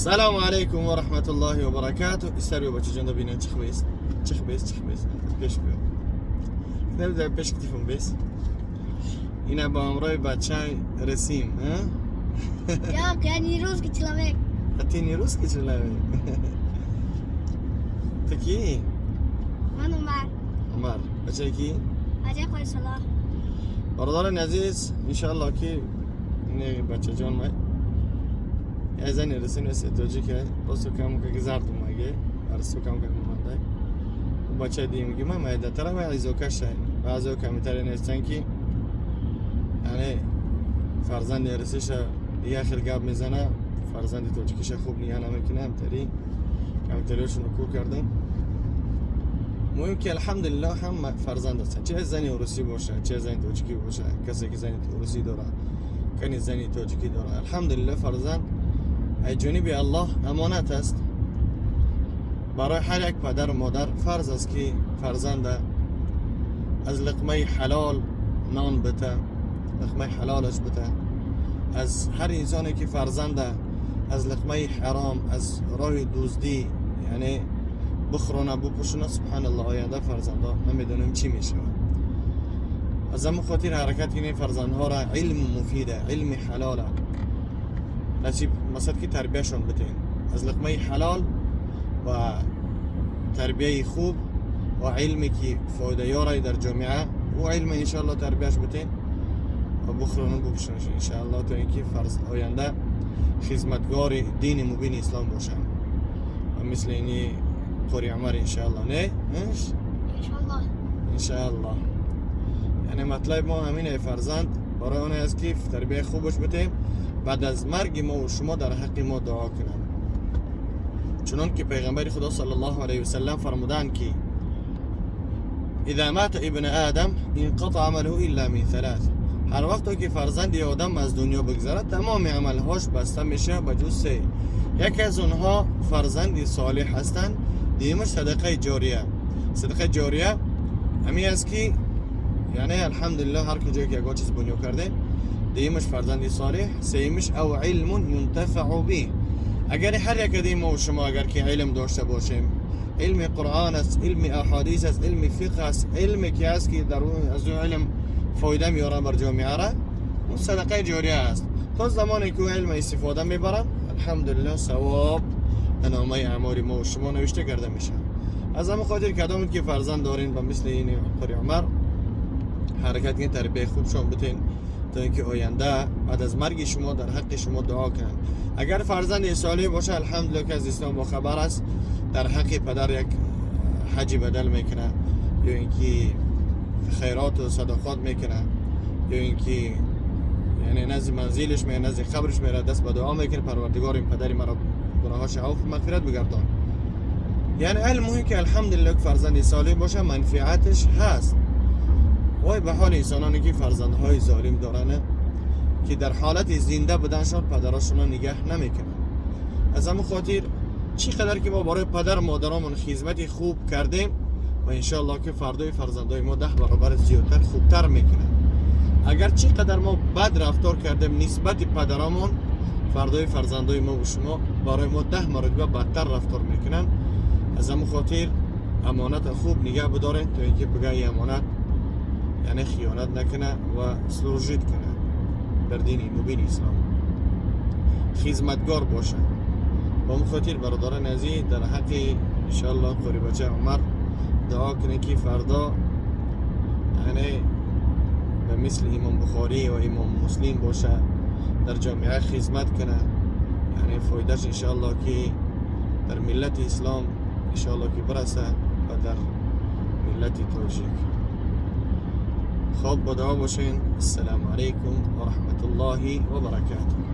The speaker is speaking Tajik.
Салому алейкум ва раҳматуллоҳи ва баракату. Истар, бачаҷон, бинен, чих бес, чих бес, чих бес, пеш биё. Набида, пеш телефон бес. Ина ба ҳамроҳи бача расим, а? Я не русский человек. А ты не русский человек? Ту кӣ? Ман Умар. Умар. Бачаи кӣ? Бачаи Қори Салоҳ. Бародарони азиз, иншоалло, ки ин бачаҷон май я зани русин аст, тоҷик, росту кам как зард омаге, арсу кам как омадай. Бачаи димги ма майдатара ва изокаша. Баъзео комментария навистанд, ки яъне фарзанди русиша дигар хел гап мезана, фарзанди тоҷикиша хуб нига намекуна. Ҳамтари комментариёшонро кур кардам. Муҳим ки, алҳамдулиллоҳ, ҳама фарзанд ҳастанд, че зани русӣ боша, че зани тоҷикӣ боша. Касе ки зани русӣ дорад, кани зани тоҷикӣ дорад, алҳамдулиллоҳ, фарзанд аз ҷониби Аллоҳ амонат аст. Барои ҳар як падару модар фарз аст, ки фарзанда аз лиқмаи ҳалол нон бита, лиқмаи ҳалолаш бита. Аз ҳар инсоне ки фарзанда аз лиқмаи ҳаром, аз роҳи дуздӣ, яъне бихӯрона, бупӯшона, субҳаналлоҳ, оянда фарзандҳо намедонем чӣ мешавад. Аз ҳамон хотир ҳаракат кунем, фарзандҳоро илму муфида, илми ҳалола насиб масад, ки тарбияшон битем аз лиқмаи ҳалол ва тарбияи хуб ва илме ки фоидаёрай дар ҷомеа, ӯ илма иншоалло тарбияш битем ва бухӯрону бупӯшонаш, иншоалло, то ин ки фарз оянда хизматгори дини мубини ислом бошанд ва мисли ини Қори Умар, иншоалло, не? Иншаллоҳ. Иншоаллоҳ. Яъне матлаби мо ҳамин е, фарзанд барои оне аст, ки тарбияи хубаш битем, баъд аз марги мо ва шумо дар ҳаққи мо дуо кунанд, чунон ки пайғамбари Худо саллаллоҳу алайҳи васаллам фармуданд, ки إذا مات ابن آدم انقطع عمله إلا من ثلاث. Ҳар вақто ки фарзанди одам аз дунё бигзарад, тамоми амалҳош баста мешавад, ба ҷуз се. Яке аз онҳо фарзанди солеҳ ҳастанд, дуюмаш садақаи ҷория. Садақаи ҷория ҳамин аст, ки яъне, алҳамдулиллоҳ, ҳар куҷое ки ягон чиз бунёд кардем. Дуюмаш фарзанди солеҳ, сеюмаш أو علم ينتفع به. Агар ҳар як ади мо шумо агар ки илм дошта бошем, илми Қуръон аст, илми аҳодис аст, илми фиқҳ аст, илме ки аст, ки дар аз ӯ илм фоида меорад бар ҷомеара, он садақаи ҷория аст. То замоне ки ӯ илма истифода мебарад, алҳамдулиллоҳ, савоб дар номаи аъмоли мо шумо навишта карда мешавад. Аз ҳамин хотир, кадомед ки фарзанд дорен, ба мисли ини Қори Умар, ҳаракат кунед, тарбияи хубшон битен, то ин ки оянда баъд аз марги шумо дар ҳаққи шумо дуо кунанд. Агар фарзанди солеҳ боша, алҳамдулиллоҳ, ки аз ислом бохабар аст, дар ҳаққи падар як ҳаҷи бадал мекунад ё ин ки хайроту садақот мекунад, ё ин ки яъне назди манзилиш меяд, назди қабриш мерад, даст ба дуо мекунад: «Парвардигор, ин падари маро гуноҳоша афв, мағфират бигардон». Яъне алмуҳим ки, алҳамдулиллоҳ, ки фарзанди солеҳ боша, манфиаташ ҳаст. Вой ба ҳоли инсононе ки фарзандҳои золим доранд, ки дар ҳолати зинда буданшон падарошонро нигаҳ намекунанд. Аз ҳамин хотир, чӣ қадар ки мо барои падар модаромон хизмати хуб кардем, ва иншоаллоҳ, ки фардои фарзандои мо 10 баробар зиёдтар, хубтар мекунанд. Агар чӣ қадар мо бад рафтор кардем нисбати падаромон, фардои фарзандои мо шумо барои мо 10 маротиба бадтар рафтор мекунанд. Аз ҳамин хотир амоната хуб нигаҳ бидоред, то ин ки бигаи амонат яъне хиёнат накуна ва служить куна дар дини мубини ислом, хизматгор боша. Ба ҳамин хотир, бародарони азиз, дар ҳаққи, иншоаллоҳ, Қорибача Умар дуо кунед, ки фардо яъне ба мисли Имом Бухорӣ ва Имом Муслим боша, дар ҷомеа хизмат куна, яъне фоидааш, иншоаллоҳ, ки дар миллати ислом, иншоаллоҳ, ки бираса ва дар миллати тоҷик. Хоб, бо дуо бошен. Ассалому алайкум ва раҳматуллоҳи ва баракатуҳ.